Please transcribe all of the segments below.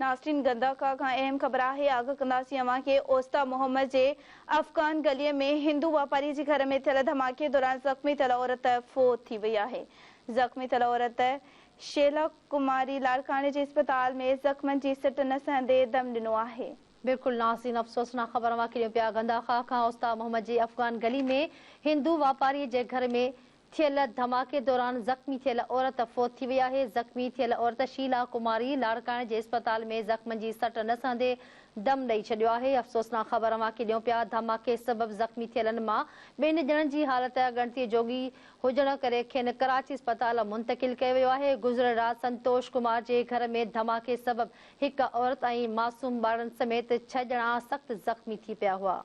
ناظرين گنداخا کان اهم خبر آهي، آگاهه ڪنداسين اوهان کي اوستا محمد جي افغان گلي ۾ هندو واپاري جي گهر ۾ ٿيل ڌماڪي دوران زخمي ٿيل عورت فوت ٿي وئي آهي. زخمي ٿيل عورت شيلا ڪماري لاڙڪاڻي جي اسپتال ۾ زخمن جي سٽ نه سهندي دم ڏنو آهي. بلڪل ناظرين افسوسناڪ خبر اوهان کي ڏيون پيا گنداخا کان اوستا محمد جي افغان گلي ۾ هندو واپاري جي گهر ۾ ٿيل ڌماڪي دوران زخمي ٿيل عورت فوت ٿي وئي آهي. زخمي ٿيل عورت شيلا ڪماري لاڙڪاڻي جي اسپتال ۾ زخمن جي سٽ نه سهندي دم ڏئي ڇڏيو آهي. افسوسناڪ خبر اوهان کي ڏيون پيا ڌماڪي سبب زخمي ٿيلن مان ٻن ڄڻن جي حالت ڳڻتي جوڳي هجڻ ڪري کين ڪراچي اسپتال منتقل ڪيو ويو آهي. گذريل رات سنتوش ڪمار جي گهر ۾ ڌماڪي سبب هڪ عورت ۽ معصوم ٻارڙن سميت ڇهه ڄڻا سخت زخمي ٿي پيا هئا.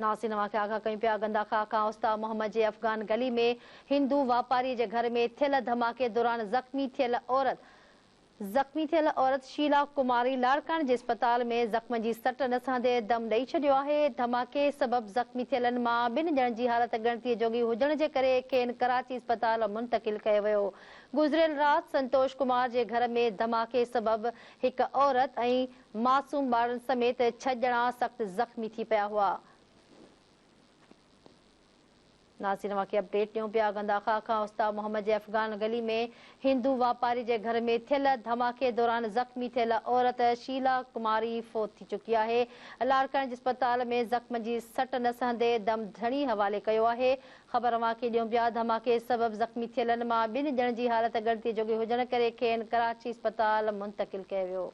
ناظرين اوهان کي آگاهه ڪيون پيا گنداخا کان اوستا محمد جي افغان گلي ۾ هندو واپاري جي گهر ۾ ٿيل ڌماڪي دوران زخمي ٿيل عورت زخمي ٿيل عورت شيلا ڪماري لاڙڪاڻي جي اسپتال ۾ زخمن جي سٽ نه سهندي دم ڏئي ڇڏيو آهي. ڌماڪي سبب زخمي ٿيلن مان ٻن ڄڻن جي حالت ڳڻتي جوڳي هجڻ جي ڪري کين ڪراچي اسپتال منتقل ڪيو ويو. گذريل رات سنتوش ڪمار جي گهر ۾ ڌماڪي سبب هڪ عورت ۽ معصوم ٻارڙن سميت ڇهه ڄڻا سخت زخمي ٿي پيا هئا. ناظرين اوهان کي اپڊيٽ ڏيون پيا گنداخا کان اوستا محمد جي افغان گلي ۾ هندو واپاري جي گهر ۾ ٿيل ڌماڪي دوران زخمي ٿيل عورت شيلا ڪماري فوت ٿي چڪي آهي. لاڙڪاڻي جي اسپتال ۾ زخمن جي سٽ نه سهندي دم ڌڻي حوالي ڪيو آهي. خبر اوهان کي ڏيون پيا ڌماڪي سبب زخمي ٿيلن مان ٻن ڄڻن جي حالت ڳڻتي جوڳي هجڻ ڪري کين ڪراچي اسپتال منتقل ڪيو ويو.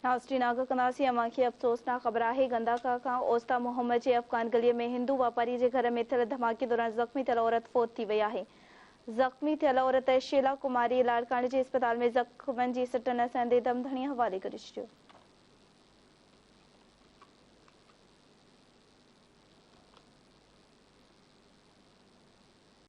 ناظرين آگاهه ڪنداسين اوهان کي افسوسناڪ خبر آهي گنداخا کان اوستا محمد جي افغان گلي ۾ هندو واپاري جي گهر ۾ ٿيل ڌماڪي دوران زخمي ٿيل عورت فوت ٿي وئي آهي. زخمي ٿيل عورت شيلا ڪماري لاڙڪاڻي جي اسپتال ۾ زخمن جي سٽ نه سهندي دم ڌڻي حوالي ڪري ڇڏيو.